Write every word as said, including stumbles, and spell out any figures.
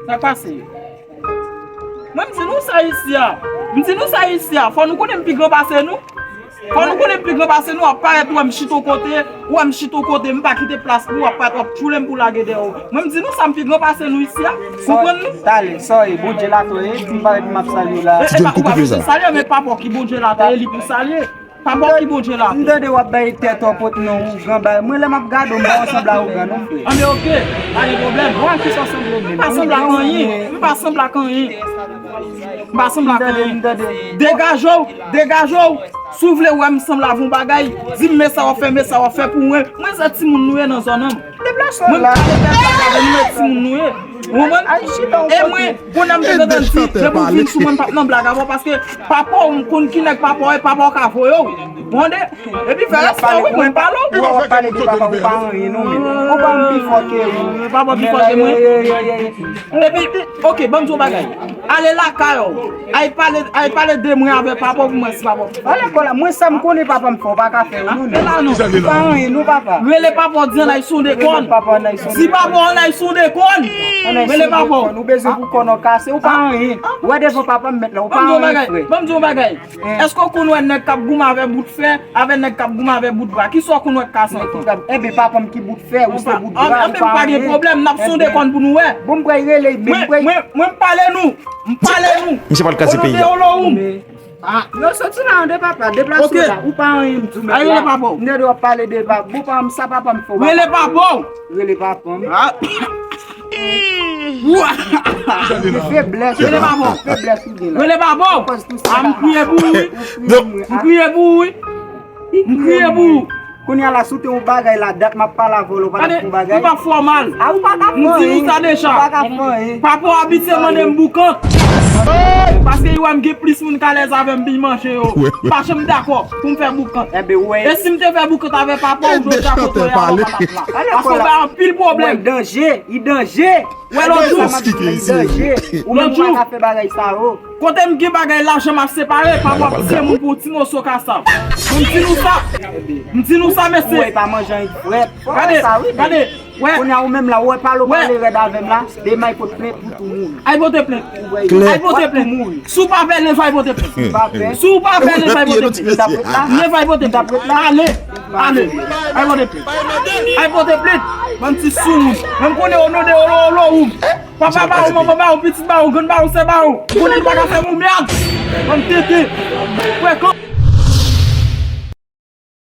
Sa k pase? Mwen, m di nou sa isi a. M di nou sa isi a. Fò nou konnen m pi gran pase nou. Fò nou konnen m pi gran pase nou. W ap parèt, ou wè m chita yon kote, ou wè m chita yon kote, m pa kite plas pou ou, w ap parèt, w ap tchoule m pou lage dèyè w. Mwen, m di nou sa, m pi gran pase nou isi a. Konprann nou? Talè, sòy, Bondye la, to, e, m parèt, m ap salye w la. E, e, pa, ou pa bezwen salye, men papa w ki Bondye la, e li pou salye. Papa w ki Bondye la. M tande w ap bay tèt w pòt non ougan bay. Mwen lè m ap gade w, m pa wè w sanble a ougan non, frè. Anben, oke, pa gen pwoblèm. Wè kisa w sanble menm. M pa sanble ak anyen. M pa sanble ak anyen. M pa sanble ak anyen. Degaje w, degaje w. Si w vle wè m sanble avè yon bagay, di m men sa w ap fè, men sa w ap fè pou mwen. Mwen se timoun nou ye nan zòn nan. Deplase w la. Mwen pale tèt la, nou men timoun nou ye. Ou konprann? Al chita yon kote. E mwen, kounye a m te gentan di, depi w vin sou mwen, m p ap nan blag avè w, paske papa w, m konn ki nèg papa w ye, papa w ka voye w. Tande? Epi fè respè w, wi, mwen pale w. Ou ap pale de papa, ou pa anyen non, men. Ou pa pi fò ke ou. Papa w pi fò ke mwen. Epi, oke, ban m di w yon bagay. Ale lakay ou. Al pale, al pale de mwen avè papa w pou mwen si papa w. Ale kò la, mwen sa m konnen papa m fè, ou pa ka fè yo non. Ou pa anyen non, papa. Rele papa w, di ann al sou dekòn. Di papa w ann al sou dekòn. Rele papa w. Ou bezwen pou kò n kase, ou pa anyen. Ou wè devan papa m mèt la, ou pa anyen, frè. Ban m di w yon bagay. Èske w konn wè nèg k ap goumen avè bout fè, avè nèg k ap goumen avè bout bwa? Kisa w konn wè k ka santi? Enben, papa m ki bout fè, ou se bout bwa, ou pa anyen. Anben, pa gen pwoblèm, n ap sonde kòn pou nou wè. Bon, m pral rele, men m pral. Mwen, mwen, mwen, m pale nou. M pale nou. Misye pral kraze peyi a. Olowou. Ah, non, soti la, ande papa, deplase w la. Ou pa anyen, m di w mèt la. Ay, rele papa w. M tande w ap pale de papa. Bon, pa m, sa papa m fè w, papa. Rele papa w. Rele papa m. Ah. Ou gen feblès. Rele papa w. Feblès ou gen la. Rele papa w. Ah, m kriye pou ou, wi. M kriye pou ou, wi. M kriye pou ou. Kounye a la, si w te yon bagay la, dat m ap pale avè w la, ou pa t ap fè yon bagay. Ou pa fè w mal. Ah, ou pa ka fè anyen. M di nou sa deja. Ou pa ka fè anyen. Papa w abitye mande m boukant. Paske li wè m gen plis moun k alèz avè m, pi manje yo. M pa janm dakò pou m fè boukant. Enben, ou wè. E si m te fè boukant avè papa w, jodi a kote w ye a, ou pa t ap la. Paske w bay anpil pwoblèm. Ou wè danje, li danje. Wè lòt jou. Ou menm ou pa ka fè bagay sa yo. Kote m gen bagay lajan m ap separe, pa w ap tiye moun pou yon ti moso kasav. M di nou sa. M di nou sa, mesye. Ou wè pa manje anyen frèt. Gade, gade. Wè. Kounye a ou menm la, ou wè pale w pale rèd avè m la, demen al pote plent pou tou mouri. Al pote plent. Al pote plent. Si w pa pè, leve al pote plent. Si w pa pè, leve al pote plent. Leve al pote plent. Ale. Ale. Al pote plent. Al pote plent. Bann ti soumoun. Mwen m konnen w non de olo olo ou. Papa ba ou, manman ba ou, pitit ba ou, grann ba ou, sè ba ou. Konnen nou pa ka fè moun mèd. Bann tenten. Frekan.